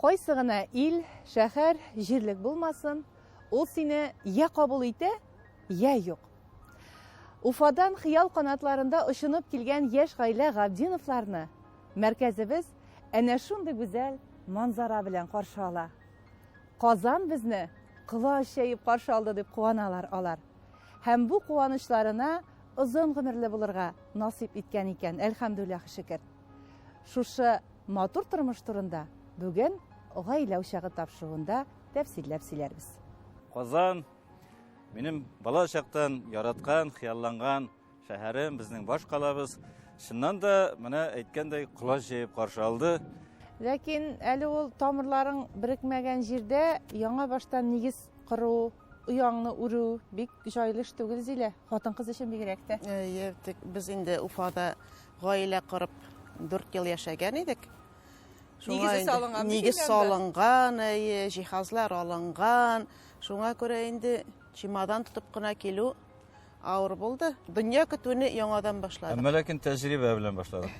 Кайсы гына ил, шәһәр, җирлек булмасын, ул сине я кабул итә, я юк. Уфадан хыял канатларында очынып килгән яшь гаилә Габдиновларны мәркәзебез әнә шундый гүзәл манзара белән каршы ала. Казан безне колач җәеп каршы алды дип куаналар алар. Һәм бу куанычларына озын гомерле булырга насыйп иткән икән, әлхәмдүлилләһ шөкер. Шушы матур тормыш турында бүген Гаилә учагы тапшыруында тәфсилләп сөйләрбез. Казан минем бала чактан яраткан, хыялланган шәһәрем, безнең баш калабыз. Чыннан да, менә әйткәндәй, колач җәеп каршы алды. Ләкин әле ул тамырларың берекмәгән җирдә яңа баштан нигез кору, ояңны үрү бик җайлы эш түгел, Зилә. Хатын-кыз өчен бигрәк тә. Әйе, тик без инде Уфада гаилә корып 4 ел яшәгән идек. Шуңа Нигезе салынган. Нигез салынган, әйе, җиһазлар алынган. Шуңа күрә инде чемодан тотып кына килү авыр булды. Дөнья көтүне яңадан башладык. Әмма ләкин тәҗрибә белән башладык.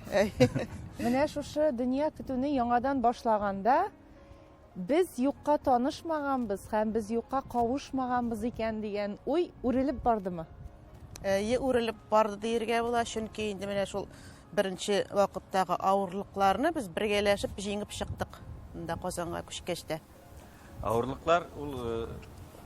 Менә шушы дөнья көтүне яңадан башлаганда без юкка танышмаганбыз һәм без юкка кавышмаганбыз икән дигән уй үрелеп бардымы? Әйе, үрелеп барды диергә була, чөнки инде менә шул беренче вакыттагы авырлыкларны без бергәләшеп җиңеп чыктык. Монда Казанга күчкәч тә. Авырлыклар ул э,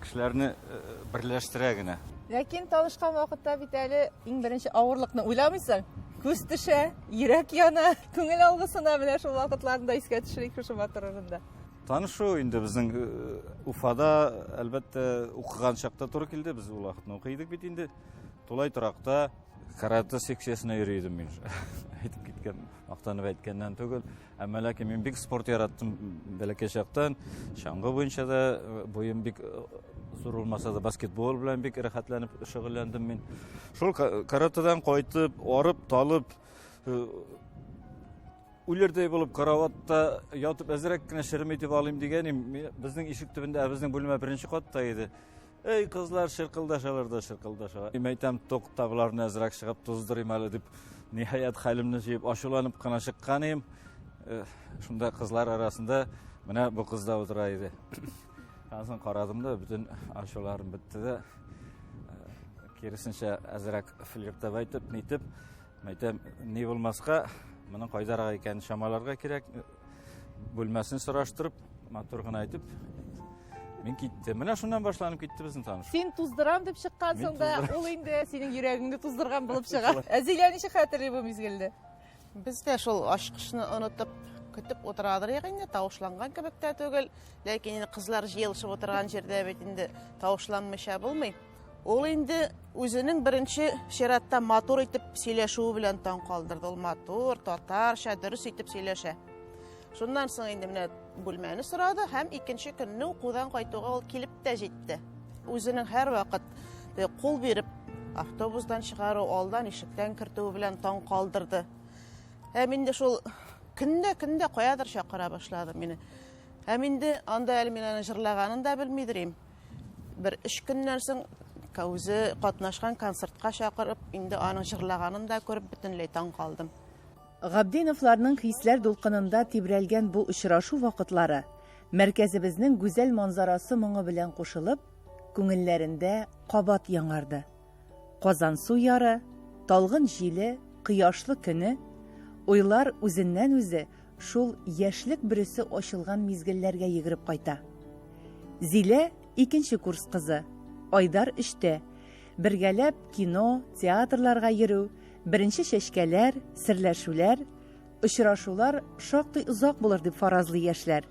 кешеләрне э, берләштерә генә. Ләкин танышкан вакытта бит әле иң беренче авырлыкны уйламыйсың. Күз төшә, йөрәк яна, күңел алгысына менә шул вакытларны да искә төшерик шушы матур урында. Танышу инде безнең э, Уфада, әлбәттә, укыган чакта туры килде. Без ул вакытны укый идек бит инде. Тулай торакта каратэ секциясенә йөри идем мин. Әйтеп киткән, мактанып әйткәннән түгел. Әмма ләкин мин бик спорт яраттым бәләкәй чактан. Чаңгы буенча да э, буем бик э, зур булмаса да баскетбол белән бик рәхәтләнеп шөгыльләндем мин. Шул каратэдан кайтып, арып, талып, э, үлердәй булып караватта ятып әзрәк кенә шерем итеп алыйм дигән идем. Безнең ишек төбендә, ә безнең бүлмә беренче катта иде. Эй, кызлар чыркылдашалар да чыркылдашалар. Мин әйтәм, тукта, боларны әзрәк чыгып туздырыйм әле дип, ниһаять хәлемне җыеп, ачуланып кына чыккан идем. Э, шунда кызлар арасында менә бу кыз да утыра иде. Аннан соң карадым да, бөтен ачуларым бетте дә. Э, киресенчә, әзрәк флиртовать итеп, нитеп, әйтәм, ни булмаска, моның кайдарак икәнен чамаларга кирәк. Бүлмәсен сораштырып, матур гына әйтеп, мин киттем. Менә шуннан башланып китте безнең таныш. Син туздырам дип чыккансың да, ул инде синең йөрәгеңне туздырган булып чыга. Ә Зилә ничек хәтерли бу мизгелне? Без дә шул ачкычны онытып көтеп утырадыр идек инде, тавышланган кебек тә түгел. Ләкин инде кызлар җыелышып утырган җирдә бит инде тавышланмыйча булмый. Ул инде үзенең беренче чиратта матур итеп сөйләшүе белән таң калдырды. Ул матур, татарча, дөрес итеп сөйләшә. Шуннан соң инде менә бүлмәне сорады һәм икенче көнне укудан кайтуга ул килеп тә җитте. Үзенең һәрвакыт э, кул биреп автобустан чыгару, алдан ишектән кертүе белән таң калдырды. Һәм инде шул көндә-көндә каядыр чакыра башлады мине. Һәм инде анда әле мин аның җырлаганын да белмидер идем. Бер өч көннән соң үзе катнашкан концертка чакырып, инде аның җырлаганын да күреп бөтенләй таң калдым. Габдиновларның хисләр дулкынында тибрәлгән бу очрашу вакытлары мәркәзебезнең гүзәл манзарасы моңы белән кушылып, күңелләрендә кабат яңарды. Казансу яры, талгын җиле, кояшлы көне, уйлар үзеннән-үзе шул яшьлек бөресе ачылган мизгелләргә йөгереп кайта. Зилә икенче курс кызы, Айдар өчтә. Бергәләп кино, театрларга йөрү, беренче чәчкәләр, серләшүләр, очрашулар шактый озак булыр дип фаразлый яшьләр.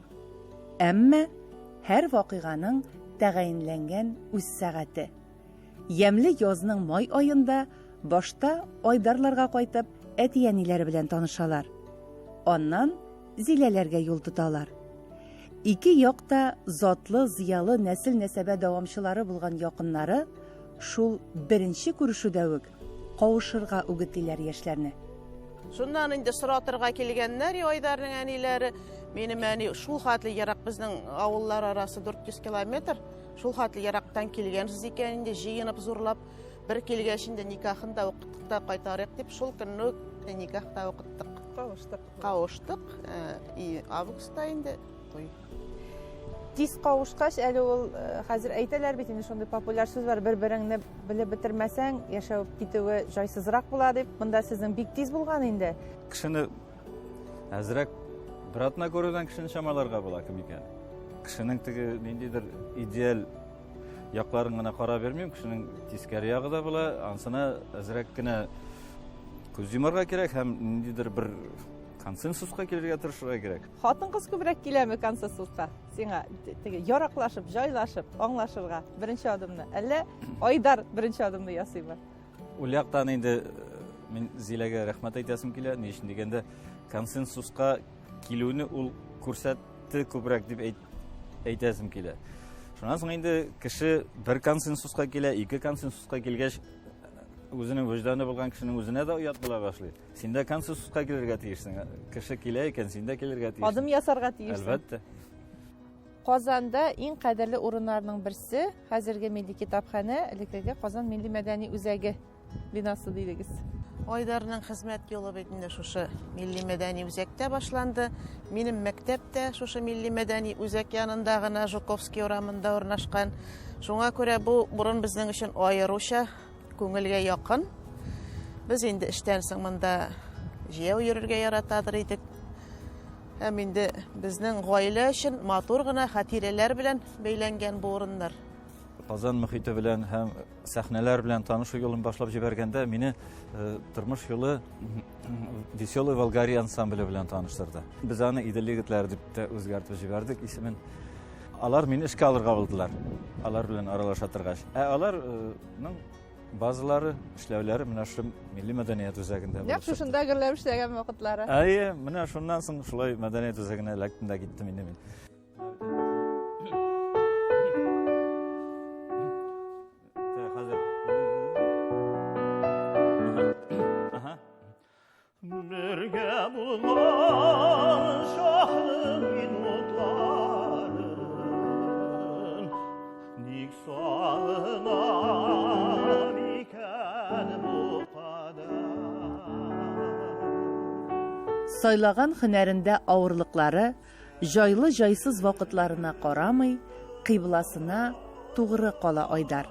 Әмма һәр вакыйганың тәгаенләнгән үз сәгате. Ямьле язның май аенда башта Айдарларга кайтып, әти-әниләре белән танышалар. Аннан Зиләләргә юл тоталар. Ике як та затлы, зыялы нәсел-нәсәбә дәвамчылары булган якыннары шул беренче күрешүдә үк кавышырга үгетлиләр яшьләрне. Шуннан инде соратырга килгәннәр Айдарның әниләре. Минем әни шул хәтле ерак безнең авыллар арасы 400 километр. Шул хәтле ерактан килгәнсез икән инде, җыенып зурлап, бер килгәч инде никахын да укыттык та кайтарыйк дип, шул көнне үк никах та укыттык. Кавыштык. Кавыштык. Э, и августта инде. туй. Тиз кавышкач, әле ул э, хәзер әйтәләр бит инде шундый популяр сүз бар, бер-береңне белеп бетермәсәң, яшәү китүе җайсызрак була дип. Монда сезнең бик тиз булган инде. Кешене әзрәк бер атна күрүдән кешене чамаларга була кем икән. Кешенең теге ниндидер идеаль якларын гына карап йөрмим, кешенең тискәре ягы да була, ансына әзрәк кенә күз йомарга кирәк һәм ниндидер бер консенсуска килергә тырышырга кирәк. Хатын-кыз күбрәк киләме консенсуска? Сиңа теге яраклашып, җайлашып, аңлашырга беренче адымны. Әллә Айдар беренче адымны ясыймы? Ул яктан инде э, мин Зиләгә рәхмәт әйтәсем килә. Ни өчен дигәндә, консенсуска килүне ул күрсәтте күбрәк дип әйт, әйтәсем килә. Шуннан соң инде кеше бер консенсуска килә, ике консенсуска килгәч, үзенең вөҗданы булган кешенең үзенә дә оят була башлый. Син дә консенсуска килергә тиешсең. Кеше килә икән, син дә килергә тиешсең. Адым ясарга тиешсең. Әлбәттә. Казанда иң кадерле урыннарның берсе хәзерге милли китапханә, элеккеге Казан милли мәдәни үзәге бинасы дидегез. Айдарның хезмәт юлы бит инде шушы милли мәдәни үзәктә башланды. Минем мәктәп тә шушы милли мәдәни үзәк янында гына Жуковский урамында урнашкан. Шуңа күрә бу урын безнең өчен аеруча күңелгә якын. Без инде эштән соң монда җәяү йөрергә яратадыр идек. Һәм инде безнең гаилә өчен матур гына хатирәләр белән бәйләнгән бу урыннар. Казан мөхите белән һәм сәхнәләр белән танышу юлын башлап җибәргәндә мине э, тормыш юлы Веселый Волгария ансамбле белән таныштырды. Без аны Идел егетләре дип тә үзгәртеп җибәрдек исемен. Алар мине эшкә алырга булдылар. Алар белән аралаша торгач. Ә аларның базалары, эшләүләре менә шул Милли мәдәният үзәгендә булып Нәкъ шушында гөрләп эшләгән вакытлары. Әйе, менә шуннан соң шулай мәдәният үзәгенә эләктем дә киттем инде мин. Бергә булган чакның минутларын Ник сагынам икән бу кадәр? Сайлаган һөнәрендә авырлыклары, җайлы-җайсыз вакытларына карамый, кыйбласына тугры кала Айдар.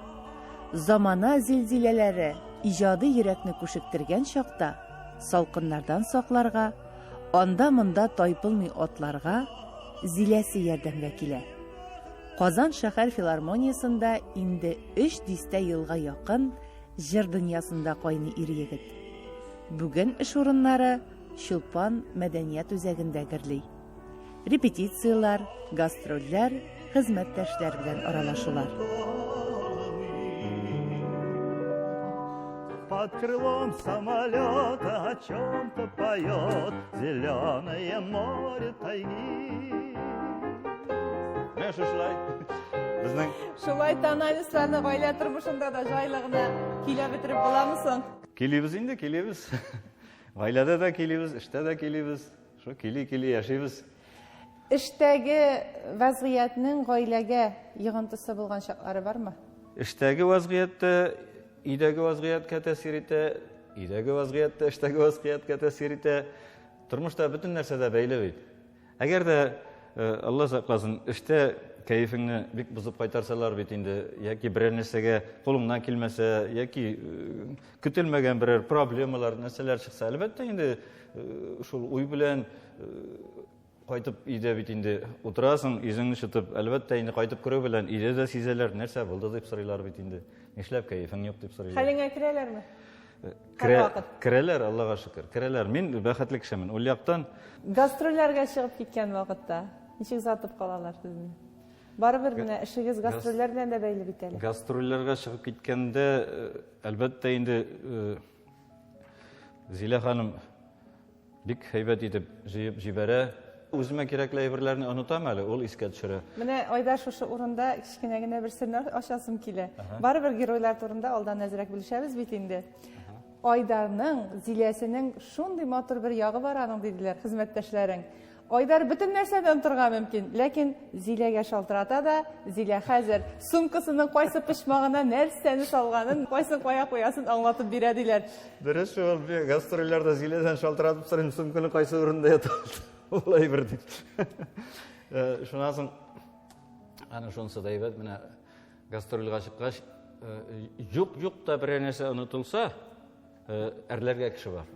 Замана зилзиләләре иҗади йөрәкне күшектергән чакта салкыннардан сакларга, анда-монда тайпылмый атларга Зиләсе ярдәмгә килә. Казан шәһәр филармониясендә инде өч дистә елга якын җыр дөньясында кайный ир-егет. Бүген эш урыннары Чулпан мәдәният үзәгендә гөрли. Репетицияләр, гастрольләр, хезмәттәшләр белән аралашулар. Под крылом самолета о чем-то поет Зеленое море тайги. Менә шушылай. Безнең Шулай тональностьларны гаилә тормышында да җайлы гына көйләп бетереп буламы соң? Килибез инде, килибез. Гаиләдә дә килибез, эштә дә килибез. Шул кили-кили яшибез. Эштәге вазгыятьнең гаиләгә йогынтысы булган чаклары бармы? Эштәге вазгыять тә өйдәге вазгыятькә тәэсир итә, өйдәге вазгыять тә эштәге вазгыятькә тәэсир итә. Тормышта бөтен нәрсә дә бәйле бит. Әгәр дә, э, Алла сакласын, эштә кәефеңне бик бозып кайтарсалар бит инде, яки берәр нәрсәгә кулыңнан килмәсә, яки э, көтелмәгән берәр проблемалар, нәрсәләр чыкса, әлбәттә инде э, шул уй белән кайтып өйдә бит инде утырасың, йөзеңне чытып, әлбәттә инде кайтып керү белән өйдә дә сизәләр, нәрсә булды дип сорыйлар бит инде. Нишләп кәефең юк дип сорыйлар. Хәлеңә керәләрме? Керә, керәләр, Аллага шөкер, керәләр. Мин бәхетле кешемен. Ул яктан Гастрольләргә чыгып киткән вакытта ничек озатып калалар сезне? Барыбер менә эшегез гастрольләр белән дә бәйле бит әле. Гастрольләргә чыгып киткәндә, э, әлбәттә инде э, Зилә ханым Бик һәйбәт итеп җыеп җибәрә. Үземә кирәкле әйберләрне онытам әле, ул искә төшерә. Менә Айдар шушы урында кечкенә генә бер серне ачасым килә. Барыбер геройлар турында алдан әзрәк белешәбез бит инде. Айдарның, Зиләсенең шундый матур бер ягы бар аның, диделәр хезмәттәшләрең. Айдар бөтен нәрсәне онытырга мөмкин, ләкин Зиләгә шалтырата да, Зилә хәзер сумкасының кайсы почмагына нәрсәне салганын, кайсын кая куясын аңлатып бирә диләр. Дөрес шул, мин гастрольләрдә Зиләдән шалтыратып сорыйм, сумканы кайсы урында ята ул әйбер дип. Э, шуннан соң аны шунысы да әйбәт, менә гастрольгә чыккач, э, юк юк та берәр нәрсә онытылса, э, әрләргә кеше бар.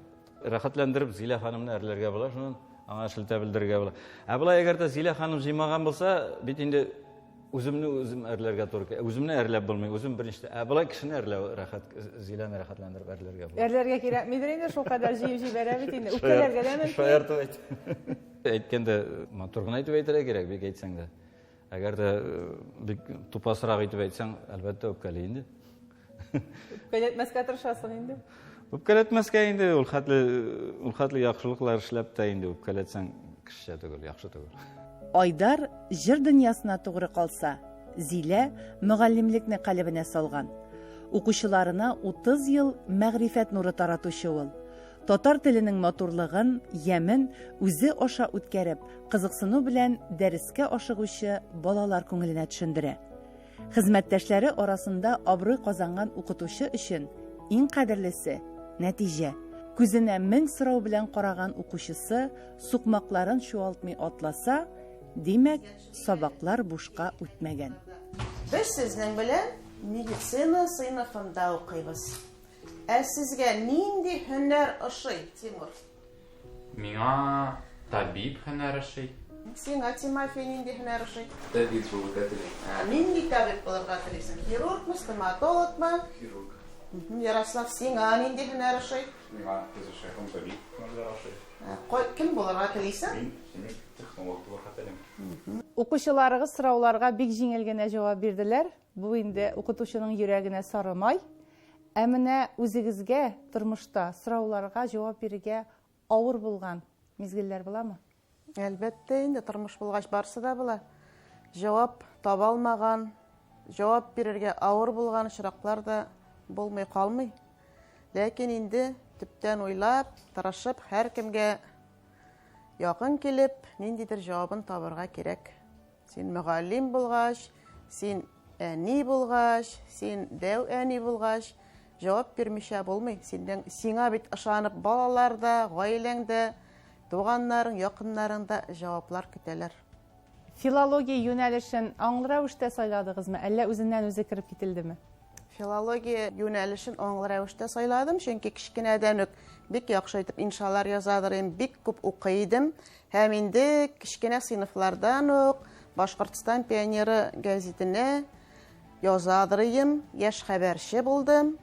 Рәхәтләндереп Зилә ханымны әрләргә була, шуннан аңа шелтә белдерергә була. Ә болай әгәр дә Зилә ханым җыймаган булса, бит инде үземне үзем әрләргә туры килә. Үземне әрләп булмый, үзем беренче. Ә болай кешене әрләү рәхәт, Зиләне рәхәтләндереп әрләргә була. Әрләргә кирәкмидер инде, шулкадәр җыеп җибәрә бит инде. Үпкәләргә дә мөмкин. Шаяртып әйт. Әйткәндә матур гына итеп әйтергә кирәк, бик әйтсәң дә. Әгәр дә э, бик тупасрак итеп әйтсәң, әлбәттә, үпкәли инде. Үпкәләтмәскә тырышасың инде. Үпкәләтмәскә инде, ул хәтле, ул хәтле яхшылыклар эшләп тә инде үпкәләтсәң, кешечә түгел, яхшы түгел. Айдар җыр дөньясына тугры калса, Зилә мөгаллимлекне калебенә салган. Укучыларына 30 ел мәгърифәт нуры таратучы ул. Татар теленең матурлыгын, ямен үзе аша үткәреп, кызыксыну белән дәрескә ашыгучы балалар күңеленә төшендерә. Хезмәттәшләре арасында абруй казанган укытучы өчен иң кадерлесе, нәтиҗә. Күзенә мең сорау белән караган укучысы сукмакларын чуалтмый атласа, димәк, сабаклар бушка үтмәгән. Без сезнең белән медицина сыйныфында укыйбыз. Ә сезгә нинди һөнәр ошый, Тимур? Миңа табиб һөнәре ошый. Сиңа, Тимофей, нинди һөнәр ошый? Табиб булырга телим. Ә, нинди табиб булырга телисең? Хирургмы, стоматологмы? Хирург. Ярослав, сиңа нинди һөнәр ошый? Миңа төзүче һәм табиб һөнәрләре ошый. Ә, кем булырга телисең? Мин химик технолог булырга телим. Укучыларыгыз сорауларга бик җиңел генә җавап бирделәр. Бу инде укытучының йөрәгенә сары май. Ә менә үзегезгә тормышта сорауларга җавап бирергә авыр булган мизгелләр буламы? Әлбәттә инде, тормыш булгач барсы да була. Җавап таба алмаган, җавап бирергә авыр булган очраклар да булмый калмый. Ләкин инде төптән уйлап, тырышып, һәркемгә якын килеп, ниндидер җавабын табырга кирәк. Син мөгаллим булгач, син әни булгач, син дәү әни булгач, җавап бирмичә булмый. Синнән, сиңа бит ышанып балалар да, гаиләң дә, туганнарың, якыннарың да җаваплар көтәләр. Филология юнәлешен аңлы рәвештә сайладыгызмы, әллә үзеннән-үзе кереп кителдеме? Филология юнәлешен аңлы рәвештә сайладым, чөнки кечкенәдән үк бик яхшы итеп иншалар язадыр идем, бик күп укый идем. Һәм инде кечкенә сыйныфлардан ук Башкортстан пионеры гәзитенә язадыр идем, яшь хәбәрче булдым.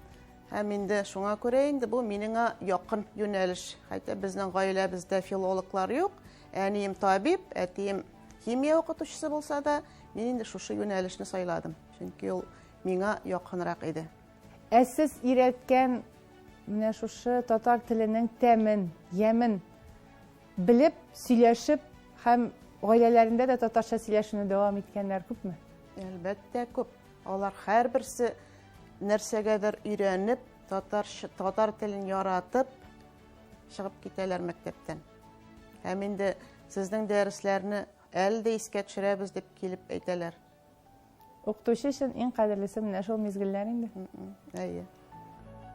Һәм инде шуңа күрә инде бу минеңа якын юнәлеш. Хәтта безнең гаиләбездә филологлар юк. Әнием табиб, әтием химия укытучысы булса да, мин инде шушы юнәлешне сайладым. Чөнки ул миңа якынрак иде. Ә сез өйрәткән менә шушы татар теленең тәмен, ямен белеп, сөйләшеп һәм гаиләләрендә дә татарча сөйләшүне дәвам иткәннәр күпме? Әлбәттә, күп. Алар һәрберсе нәрсәгәдер өйрәнеп, татар, татар телен яратып чыгып китәләр мәктәптән. Һәм инде сезнең дәресләрне әле дә искә төшерәбез дип килеп әйтәләр. Укытучы өчен иң кадерлесе менә шул мизгелләр инде. Әйе.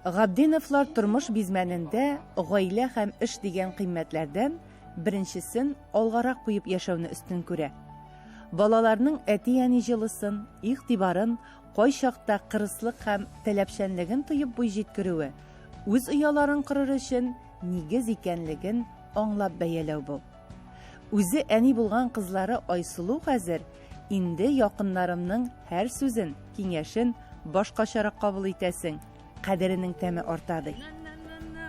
Габдиновлар тормыш бизмәнендә гаилә һәм эш дигән кыйммәтләрдән беренчесен алгарак куеп яшәүне өстен күрә. Балаларның әти-әни җылысын, игътибарын, кайчакта кырыслык һәм таләпчәнлеген тоеп буй җиткерүе, үз ояларын корыр өчен нигез икәнлеген аңлап бәяләү бу. Үзе әни булган кызлары Айсылу хәзер инде якыннарымның һәр сүзен, киңәшен башкачарак кабул итәсең, кадеренең тәме арта, ди.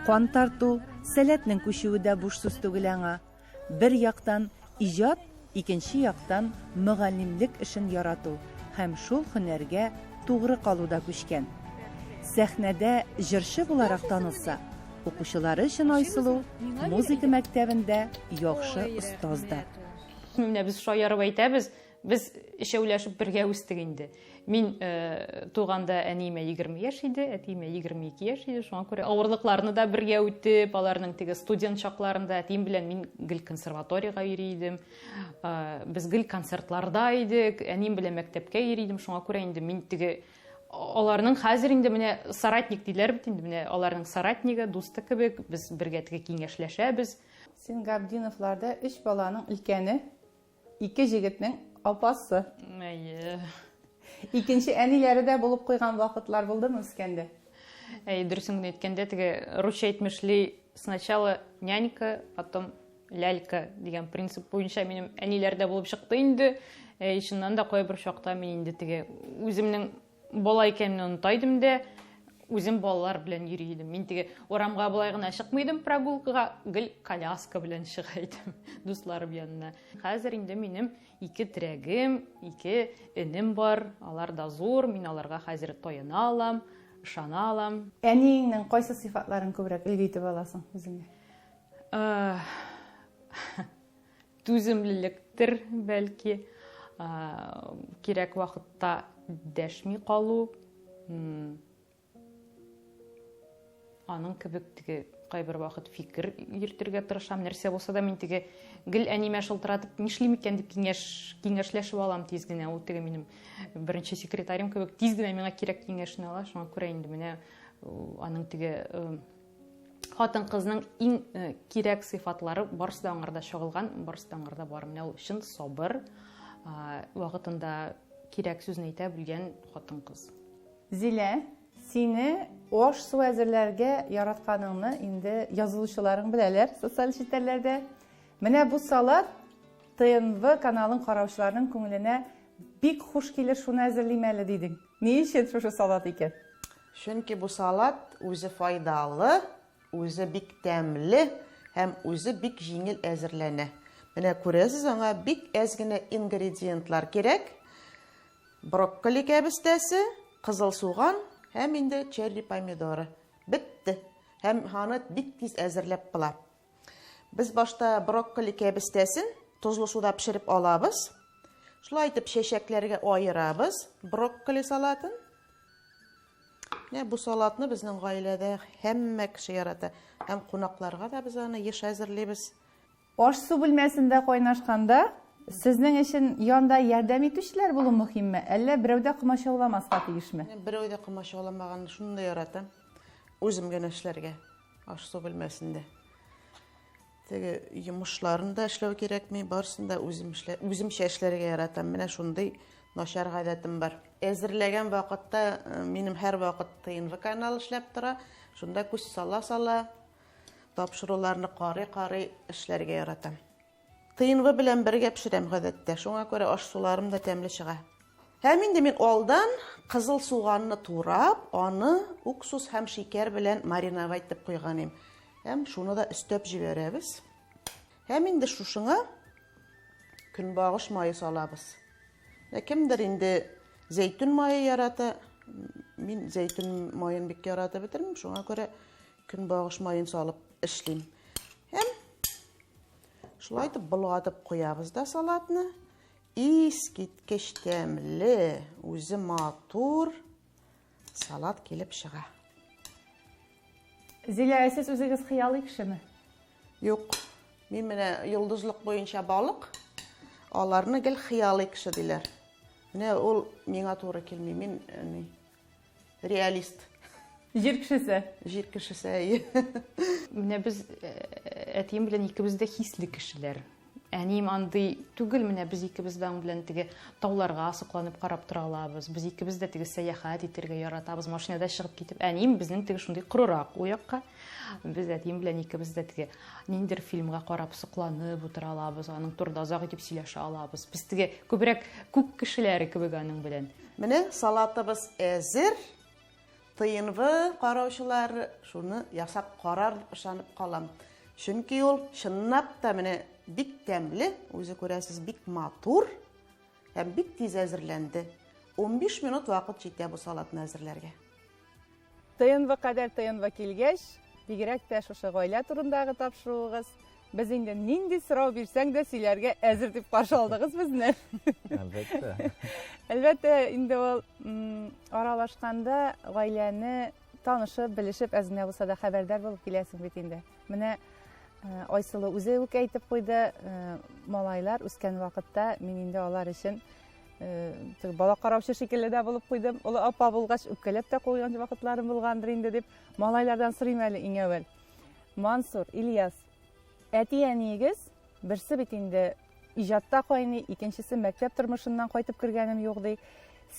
Кан тарту, сәләтнең күчүе дә буш сүз түгел аңа. Бер яктан, иҗат, икенче яктан, мөгаллимлек эшен ярату һәм шул һөнәргә тугры калу да күчкән. Сәхнәдә җырчы буларак танылса, укучылары өчен Айсылу музыка мәктәбендә яхшы остаз да. Менә без шаярып әйтәбез, без өчәүләшеп бергә үстек инде. Мин э, туганда әниемә 20 яшь иде, әтиемә 22 яшь иде. Шуңа күрә авырлыкларны да бергә үтеп, аларның теге студент чакларында әтием белән мин гел консерваториягә йөри идем. Э, без гел концертларда идек, әнием белән мәктәпкә йөри идем. Шуңа күрә инде мин теге аларның хәзер инде менә соратник диләр бит инде, менә аларның соратнигы, дусты кебек, без бергә теге киңәшләшәбез. Син Габдиновларда өч баланың өлкәне. Ике җегетнең апасы. Әйе. Икенче әниләре дә булып куйган вакытлар булдымы үскәндә? Әйе, дөресен генә әйткәндә, теге русча әйтмешли, сначала нянька, потом лялька дигән принцип буенча минем әниләр дә булып чыкты инде. Әй, чыннан да кайбер чакта мин инде теге үземнең бала икәнемне оныта идем дә, үзем балалар белән йөри идем. Мин теге урамга болай гына чыкмый идем прогулкага, гел коляска белән чыга идем дусларым янына. Хәзер инде минем ике терәгем, ике энем бар, алар да зур, мин аларга хәзер таяна алам, ышана алам. Әниеңнең кайсы сыйфатларын күбрәк өлге итеп аласың үзеңә? Түземлелектер, бәлки. Кирәк вакытта дәшми калу. Аның кебек теге кайбер вакыт фикер йөртергә тырышам. Нәрсә булса да мин теге гел әниемә шылтыратып, нишлим икән дип киңәш киңәшләшеп алам тиз генә. Ул теге минем беренче секретарем кебек тиз генә миңа кирәк киңәшне ала. Шуңа күрә инде менә аның теге Хатын-кызның иң э, кирәк сыйфатлары барысы да аңарда чагылган, барысы да аңарда бар. Менә ул чын сабыр, вакытында кирәк сүзне әйтә белгән хатын-кыз. Зилә, сине аш-су әзерләргә яратканыңны инде язылучыларың беләләр социаль челтәрләрдә. Менә бу салат ТНВ каналын караучыларның күңеленә бик хуш килер, шуны әзерлим әле дидең. Ни өчен шушы салат икән? Чөнки бу салат үзе файдалы, үзе бик тәмле һәм үзе бик җиңел әзерләнә. Менә күрәсез, аңа бик әз генә ингредиентлар кирәк. Брокколи кәбестәсе, кызыл суган һәм инде черри помидоры. Бетте. Һәм аны бик тиз әзерләп була. Без башта брокколи кәбестәсен тозлы суда пешереп алабыз. Шулай итеп чәчәкләргә аерабыз брокколи салатын. Менә бу салатны безнең гаиләдә һәммә кеше ярата. Һәм кунакларга да без аны еш әзерлибез. Аш-су бүлмәсендә кайнашканда, сезнең өчен янда ярдәм итүчеләр булу мөһимме, әллә берәү дә комачауламаска тиешме? Берәү дә комачауламаганны шундый яратам. Үзем генә эшләргә. Аш-су бүлмәсендә. Теге йомышларын да эшләү кирәкми, барысын да үзем эшлә, үземчә эшләргә яратам. Менә шундый начар гадәтем бар. Әзерләгән вакытта э, минем һәрвакыт ТНВ каналы эшләп тора. Шунда күз сала-сала тапшыруларны карый-карый эшләргә яратам. ТНВ белән бергә пешерәм гадәттә. Шуңа күрә аш-суларым да тәмле чыга. Һәм инде мин алдан кызыл суганны турап, аны уксус һәм шикәр белән мариновать итеп куйган идем. Һәм шуны да өстәп җибәрәбез. Һәм инде шушыңа көнбагыш мае салабыз. Ә кемдер инде зәйтүн мае ярата. Мин зәйтүн маен бик яратып бетермим, шуңа күрә көнбагыш маен салып эшлим. Һәм шулай итеп болгатып куябыз да салатны. Искиткеч тәмле, үзе матур салат килеп чыга. Зилә, ә сез үзегез хыялый кешеме? Юк. Мин менә йолдызлык буенча балык. Аларны гел хыялый кеше диләр. Менә ул миңа туры килми. Мин ни, реалист. Җир кешесе. Җир кешесе, әйе. Менә без э, әтием белән икебез дә хисле кешеләр. Әнием андый түгел, менә без икебез дә аның белән теге тауларга сокланып карап тора алабыз. Без икебез дә теге сәяхәт итәргә яратабыз, машинада чыгып китеп. Әнием безнең теге шундый корырак ул якка. Без әтием белән икебез дә теге ниндидер фильмга карап сокланып утыра алабыз, аның турында озак итеп сөйләшә алабыз. Без теге күбрәк күк кешеләре кебек аның белән. Менә салатыбыз әзер. ТНВ караучылар шуны ясап карар дип ышанып калам. Чөнки ул чынлап та менә бик тәмле, үзе күрәсез, бик матур һәм бик тиз әзерләнде. 15 минут вакыт җитә бу салатны әзерләргә. ТНВ кадәр ТНВ килгәч, бигрәк тә шушы гаилә турындагы тапшыруыгыз, без инде нинди сорау бирсәң дә сөйләргә әзер дип каршы алдыгыз безне. Әлбәттә. Әлбәттә, инде ул аралашканда гаиләне танышып, белешеп, әз генә булса да хәбәрдар булып киләсең бит инде. Менә э, Айсылу үзе үк әйтеп куйды, э, малайлар үскән вакытта мин инде алар өчен э, бала караучы шикелле дә булып куйдым. Олы апа булгач, үпкәләп тә куйган вакытларым булгандыр инде дип, малайлардан сорыйм әле иң әүвәл. Мансур, Ильяс, әти-әниегез берсе бит инде иҗатта кайный, икенчесе мәктәп тормышыннан кайтып кергәнем юк ди.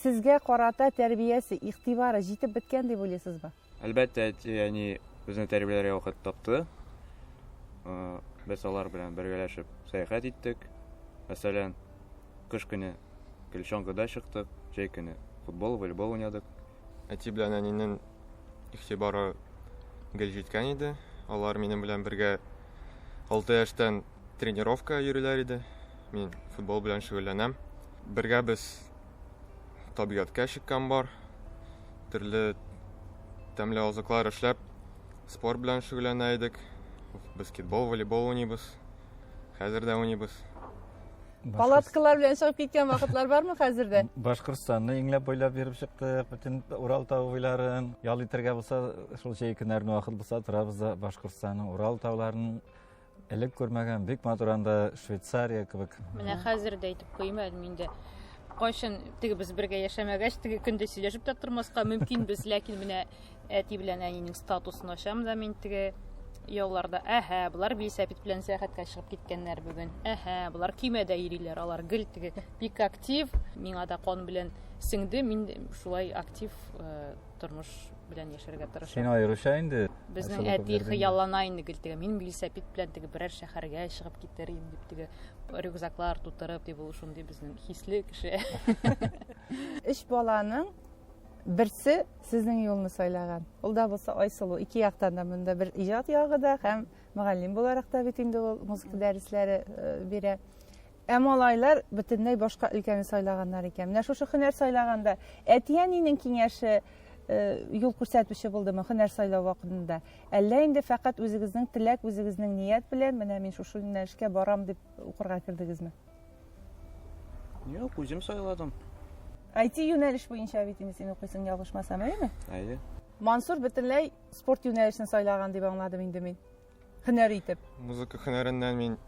Сезгә карата тәрбиясе, игътибары җитеп беткән дип уйлыйсызмы? Әлбәттә, әти-әни безне тәрбияләргә вакыт тапты. Без алар белән бергәләшеп сәяхәт иттек. Мәсәлән, кыш көне гел чаңгыда чыктык, җәй көне футбол, волейбол уйнадык. Әти белән әнинең игътибары гел җиткән иде. Алар минем белән бергә 6 яшьтән тренировка йөриләр иде. Мин футбол белән шөгыльләнәм. Бергә без табигатькә чыккан бар. Төрле тәмле азыклар эшләп, спорт белән шөгыльләнә идек. Баскетбол, волейбол уйныйбыз. Хәзер дә уйныйбыз. Палаткалар белән чыгып киткән вакытлар бармы хәзер дә? Башкортстанны иңләп буйлап йөреп чыктык, бөтен Урал тавы буйларын. Ял итәргә булса, шул җәй көннәренә вакыт булса, торабыз да Башкортстанның Урал тауларын элек күрмәгән, бик матур анда Швейцария кебек. Менә хәзер дә әйтеп куйыйм әле мин дә. Кайчан теге без бергә яшәмәгәч, теге көндә сөйләшеп тә тормаска мөмкин без, ләкин менә Әти белән әнинең статусын ачам да мин теге ялларда. Әһә, болар велосипед белән сәяхәткә чыгып киткәннәр бүген. Әһә, болар көймәдә йөриләр. Алар гел теге бик актив. Миңа да кан белән сеңде. Мин шулай актив э, тормыш белән яшәргә тырышам. Син аеруча инде. Безнең әти хыяллана инде гел теге. Мин велосипед белән теге берәр шәһәргә чыгып китәр идем дип теге рюкзаклар тутырып дип ул шундый безнең хисле кеше. Өч баланың Берсе сезнең юлны сайлаган. Ул да булса Айсылу. Ике яктан да монда бер иҗат ягы да һәм мөгаллим буларак та бит инде ул музыка дәресләре э, бирә. Ә малайлар бөтенләй башка өлкәне сайлаганнар икән. Менә шушы һөнәр сайлаганда әти-әнинең киңәше э, юл күрсәтүче булдымы һөнәр сайлау вакытында? Әллә инде фәкать үзегезнең теләк, үзегезнең ният белән менә мин шушы юнәлешкә барам дип укырга кердегезме? Юк, үзем сайладым. IT юнәлеш буенча бит инде син укыйсың, ялгышмасам, әйеме? Әйе. Мансур бөтенләй спорт юнәлешен сайлаган дип аңладым инде мин. Һөнәр итеп. Музыка һөнәреннән мин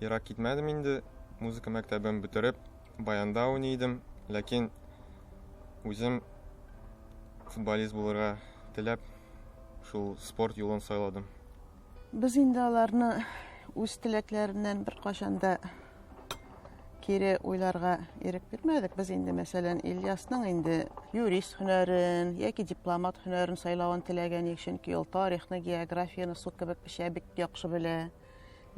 ерак китмәдем инде. Музыка мәктәбен бетереп, баянда уйный идем. Ләкин үзем футболист булырга теләп, шул спорт юлын сайладым. Без инде аларны үз теләкләреннән беркайчан да кире уйларга ирек бирмәдек. Без инде, мәсәлән, Ильясның инде юрист һөнәрен яки дипломат һөнәрен сайлавын теләгән идек, чөнки ул тарихны, географияне су кебек эчә, бик яхшы белә.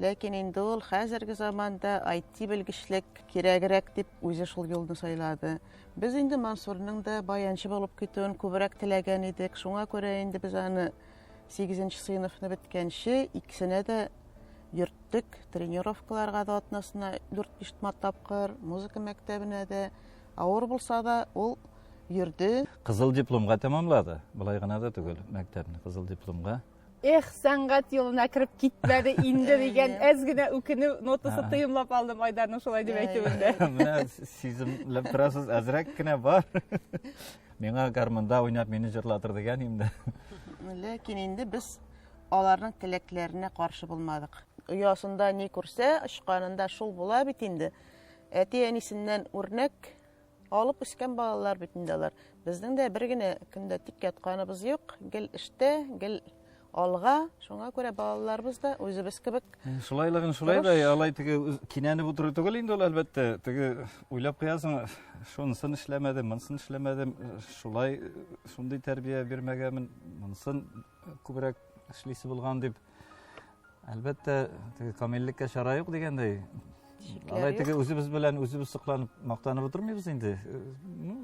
Ләкин инде ул хәзерге заманда IT белгечлек кирәгрәк дип үзе шул юлны сайлады. Без инде Мансурның да баянчы булып китүен күбрәк теләгән идек. Шуңа күрә инде без аны Сигезенче сыйныфны беткәнче икесенә дә йөрттек. Тренировкаларга да атнасына 4-5 тапкыр, музыка мәктәбенә дә. Авыр булса да, ул йөрде. Кызыл дипломга тәмамлады. Болай гына да түгел мәктәпне кызыл дипломга. Эх, сәнгать юлына кереп китмәде инде дигән әз генә үкенү нотасы тоемлап алдым Айдарның шулай дип әйтүендә. Менә сиземләп торасыз, әзрәк кенә бар. Миңа гармунда уйнап мине җырлатыр дигән инде. Ләкин инде без аларның теләкләренә каршы булмадык. Оясында ни күрсә, очканында шул була бит инде. Әти-әнисеннән үрнәк алып үскән балалар бит инде алар. Безнең дә бер генә көндә тик ятканыбыз юк, гел эштә, гел алга. Шуңа күрә балаларыбыз да үзебез кебек. Э, шулайлыгын шулай да, алай теге кинәнеп утыру түгел инде ул, әлбәттә. Теге уйлап куясың, шунысын эшләмәдем, монысын эшләмәдем, э, шулай э, шундый тәрбия бирмәгәнмен, монысын күбрәк эшлисе булган дип. Әлбәттә, теге камиллеккә чара юк дигәндәй. Алай теге үзебез белән үзебез сокланып, мактанып утырмыйбыз инде. Ну,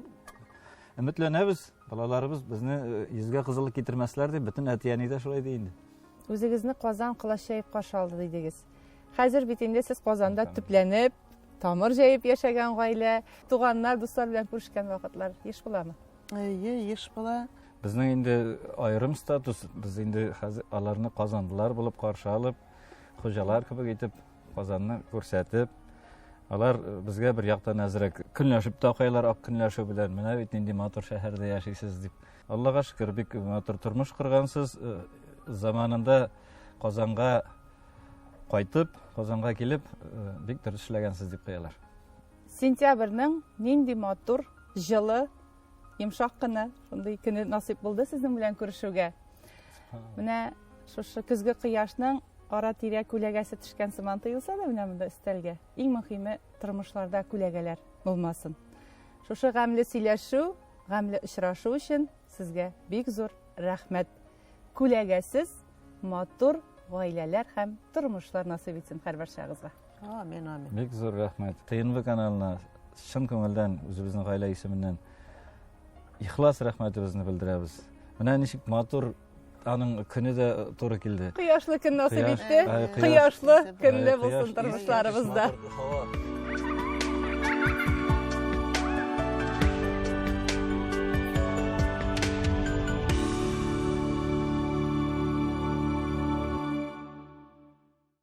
өметләнәбез, балаларыбыз безне э, йөзгә кызыллык китермәсләр дип, бөтен әти-әни дә шулай ди инде. Үзегезне Казан колач җәеп каршы алды дидегез. Хәзер бит инде сез Казанда төпләнеп, тамыр җәеп яшәгән гаилә, туганнар, дуслар белән күрешкән вакытлар еш буламы? Әйе, еш була. Безнең инде аерым статус, без инде хәзер аларны казанлылар булып каршы алып, хуҗалар кебек итеп Казанны күрсәтеп, алар э, безгә бер яктан әзрәк көнләшеп тә куялар ак көнләшү белән. Менә бит нинди матур шәһәрдә яшисез дип. Аллага шөкер, бик матур тормыш коргансыз. Э, заманында Казанга кайтып, Казанга килеп, э, бик дөрес эшләгәнсез дип куялар. Сентябрьнең нинди матур, җылы, йомшак кына шундый көне насыйп булды сезнең белән күрешүгә. Менә шушы көзге кояшның Ара-тирә күләгәсе төшкән сыман тоелса да менә монда өстәлгә. Иң мөһиме тормышларда күләгәләр булмасын. Шушы гамьле сөйләшү, гамьле очрашу өчен сезгә бик зур рәхмәт. Күләгәсез матур гаиләләр һәм тормышлар насыйп итсен һәрбарчагызга. Амин, амин. Бик зур рәхмәт. ТНВ каналына чын күңелдән үзебезнең гаилә исеменнән ихлас рәхмәтебезне белдерәбез. Менә ничек матур аның көне дә туры килде. Кояшлы көн насыйп итте. Кояшлы көнле булсын тормышларыбызда.